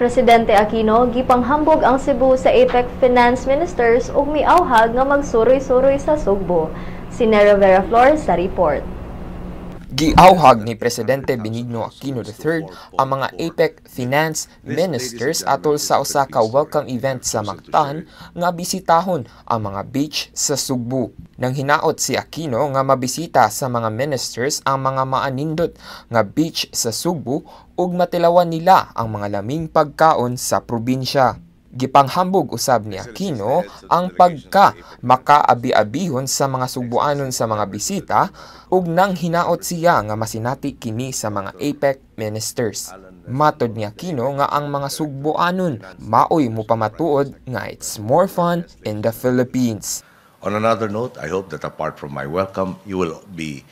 Presidente Aquino gipanghambog ang Cebu sa APEC Finance Ministers ug miawhag nga magsuroy-suroy sa Sugbo. Si Nero Vera Flores sa report. Giawhag ni Presidente Benigno Aquino III ang mga APEC Finance Ministers atol sa usa ka welcome event sa Mactan nga bisitahon ang mga beach sa Sugbo. Nang hinaot si Aquino nga mabisita sa mga ministers ang mga maanindot nga beach sa Sugbo ug matilawan nila ang mga laming pagkaon sa probinsya. Gipanghambog usab ni Aquino ang pagka makaabi-abihon sa mga Sugbuanon sa mga bisita ug nang hinaot siya nga masinati kini sa mga APEC ministers. Matod ni Aquino nga ang mga Sugbuanon maoy mupamatuod nga it's more fun in the Philippines. On another note, I hope that apart from my welcome, you will be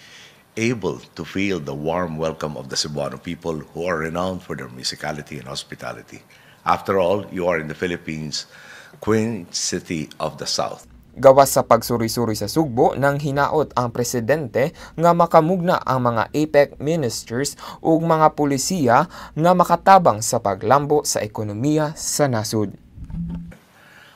able to feel the warm welcome of the Cebuano people, who are renowned for their musicality and hospitality. After all, you are in the Philippines, Queen City of the South. Gawas sa pagsuroy-suroy sa Sugbo, nang hinaot ang presidente nga makamugna ang mga APEC ministers ug mga pulisiya nga makatabang sa paglambo sa ekonomiya sa nasud.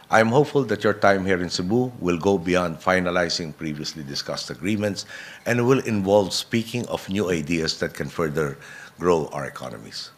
I am hopeful that your time here in Cebu will go beyond finalizing previously discussed agreements and will involve speaking of new ideas that can further grow our economies.